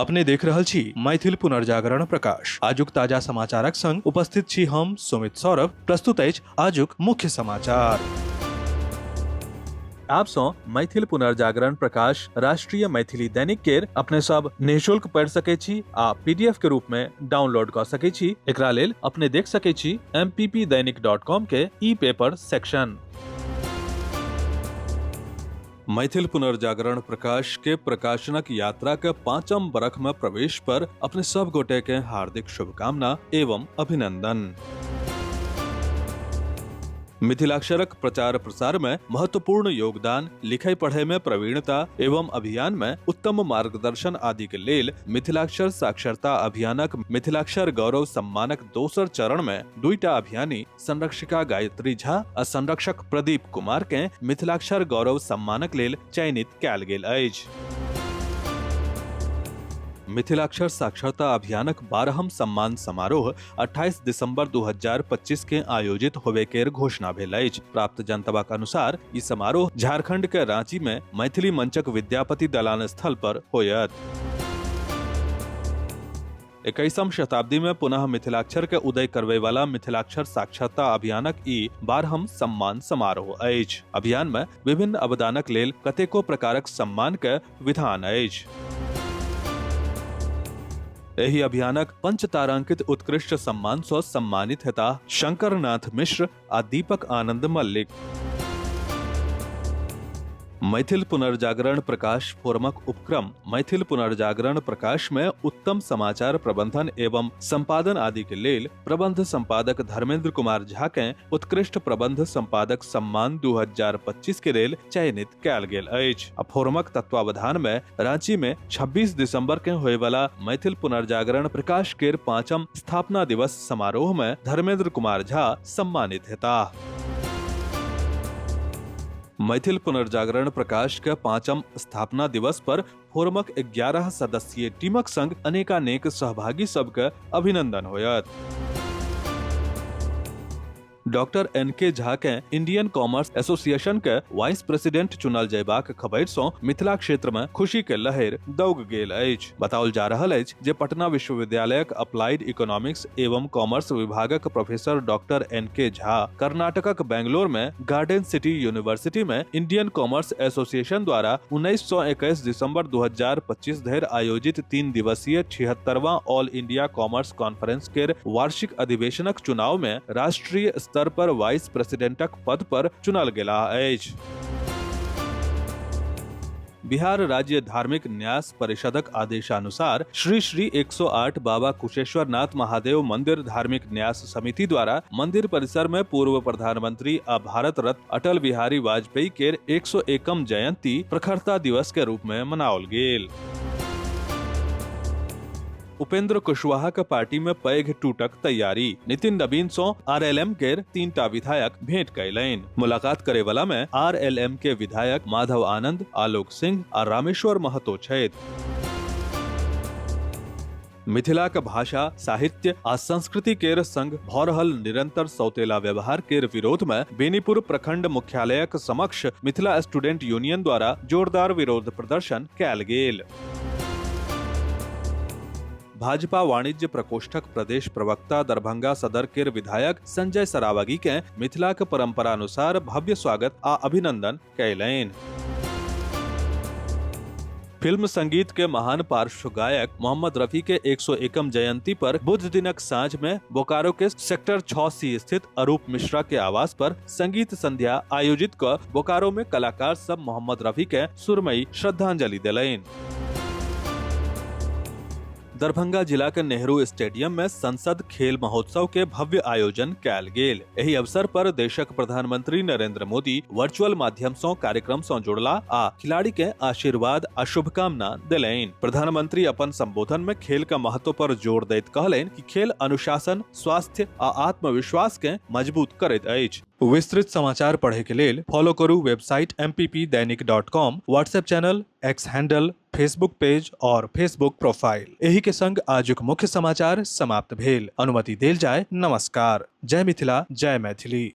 अपने देख रहल छी मैथिल पुनर्जागरण प्रकाश। आजुक ताजा समाचारक संग उपस्थित छी हम सुमित सौरभ। प्रस्तुत अछि आजुक मुख्य समाचार। आप सँ मैथिल पुनर्जागरण प्रकाश राष्ट्रीय मैथिली दैनिक केर अपने सब निःशुल्क पढ़ि सकै छी आ पीडीएफ के रूप में डाउनलोड कऽ सकै छी। एकरा लेल अपने देख सकै छी mppdainik.com के ई पेपर सेक्शन। मैथिल पुनर्जागरण प्रकाश के प्रकाशनक यात्रा के पांचम बरख में प्रवेश पर अपने सब गोटे के हार्दिक शुभकामना एवं अभिनंदन। मिथिलाक्षरक प्रचार प्रसार में महत्वपूर्ण योगदान, लिखै पढ़ै में प्रवीणता एवं अभियान में उत्तम मार्गदर्शन आदि के लेल मिथिलाक्षर साक्षरता अभियानक मिथिलाक्षर गौरव सम्मानक दोसर चरण में दुईटा अभियानी संरक्षिका गायत्री झा आ संरक्षक प्रदीप कुमार के मिथिलाक्षर गौरव सम्मानक लेल चयनित कयल गेल अछि। मिथिलाक्षर साक्षरता अभियानक 12हम सम्मान समारोह 28 दिसंबर 2025 के आयोजित होबे केर घोषणा भेल अछि। प्राप्त जनतबक अनुसार ई समारोह झारखंड के रांची में मैथिली मंचक विद्यापति दलान स्थल पर होयत। 21म शताब्दी में पुनः मिथिलाक्षर के उदय करबै वाला मिथिलाक्षर साक्षरता अभियानक ई 12म सम्मान समारोह अछि। अभियान में विभिन्न अवदानक लेल कतेको प्रकारक सम्मान के विधान अछि। एहि अभियानक पंचतारांकित उत्कृष्ट सम्मान सँ सम्मानित हेताह शंकरनाथ मिश्र आ दीपक आनंद मल्लिक। मैथिल पुनर्जागरण प्रकाश फोरमक उपक्रम मैथिल पुनर्जागरण प्रकाश में उत्तम समाचार प्रबंधन एवं संपादन आदि के लेल प्रबंध संपादक धर्मेंद्र कुमार झा के उत्कृष्ट प्रबंध संपादक सम्मान 2025 के लेल चयनित कयल गेल अछि। आ फोरमक तत्वावधान में रांची में 26 दिसंबर के होय वाला मैथिल पुनर्जागरण प्रकाश केर पांचम स्थापना दिवस समारोह में धर्मेंद्र कुमार झा सम्मानित हेताह। मैथिल पुनर्जागरण प्रकाश के पांचम स्थापना दिवस पर फोरमक 11 सदस्यीय टीमक संग अनेकानेक सहभागी सबके अभिनंदन होयत। डॉक्टर एन के झा के इंडियन कॉमर्स एसोसिएशन के वाइस प्रेसिडेंट चुनल जयबाक खबरि सँ मिथिला क्षेत्र में खुशी के लहरि दौग गेल अछि। बताओल जा रहल अछि जे पटना विश्वविद्यालयक अप्लाइड इकोनॉमिक्स एवं कॉमर्स विभागक प्रोफेसर डॉक्टर एन के झा कर्नाटकक बेंगलोर में गार्डन सिटी यूनिवर्सिटी में इंडियन कॉमर्स एसोसिएशन द्वारा 19 सँ 21 दिसंबर 2025 धरि आयोजित 3 दिवसीय 76वां ऑल इंडिया कॉमर्स कॉन्फ्रेंस केर वार्षिक अधिवेशनक चुनाव में राष्ट्रीय स्तर पर वाइस प्रेसिडेंटक पद पर चुनल गेलाह अछि। बिहार राज्य धार्मिक न्यास परिषदक आदेशानुसार श्री श्री 108 बाबा कुशेश्वर नाथ महादेव मंदिर धार्मिक न्यास समिति द्वारा मंदिर परिसर में पूर्व प्रधानमंत्री आ भारत रत्न अटल बिहारी वाजपेयी केर 101म जयंती प्रखरता दिवस के रूप में मनाओल गेल। उपेंद्र कुशवाहा के पार्टी में पैघ टूटक तैयारी, नितिन नवीन सो आरएलएम के 3टा विधायक भेंट कयलनि। मुलाकात करे वाला में आरएलएम के विधायक माधव आनंद, आलोक सिंह आ रामेश्वर महतो छथि। मिथिलाक भाषा, साहित्य आ संस्कृति केर संग भ रहल निरंतर सौतेला व्यवहार केर विरोध में बेनीपुर प्रखंड मुख्यालयक समक्ष मिथिला स्टूडेंट यूनियन द्वारा जोरदार विरोध प्रदर्शन कयल गेल। भाजपा वाणिज्य प्रकोष्ठक प्रदेश प्रवक्ता दरभंगा सदर केर विधायक संजय सरावगी के मिथिलाक परंपरानुसार भव्य स्वागत आ अभिनंदन कयलनि। फिल्म संगीत के महान पार्श्व गायक मोहम्मद रफी के 101म जयंती पर बुध दिनक साँझ में बोकारो के सेक्टर 6 सी स्थित अरूप मिश्रा के आवास पर संगीत संध्या आयोजित क बोकारो में कलाकार सब मोहम्मद रफी के सुरमई श्रद्धांजलि देलनि। दरभंगा जिला के नेहरू स्टेडियम में संसद खेल महोत्सव के भव्य आयोजन कयल गेल। एहि अवसर पर देशक प्रधानमंत्री नरेंद्र मोदी वर्चुअल माध्यम सँ कार्यक्रम सँ जुड़ला आ खिलाड़ी के आशीर्वाद आ शुभकामना देलनि। प्रधानमंत्री अपन संबोधन में खेल के महत्व पर जोर दैत कहलनि कि खेल अनुशासन, स्वास्थ्य आ आत्मविश्वास के मजबूत करैत अछि। विस्तृत समाचार पढ़े के लेल फॉलो करू website mppdainik.com, WhatsApp channel, X handle, Facebook page और फेसबुक प्रोफाइल। एही के संग आजुक मुख्य समाचार समाप्त भेल। अनुमति देल जाय। नमस्कार। जय मिथिला, जय मैथिली।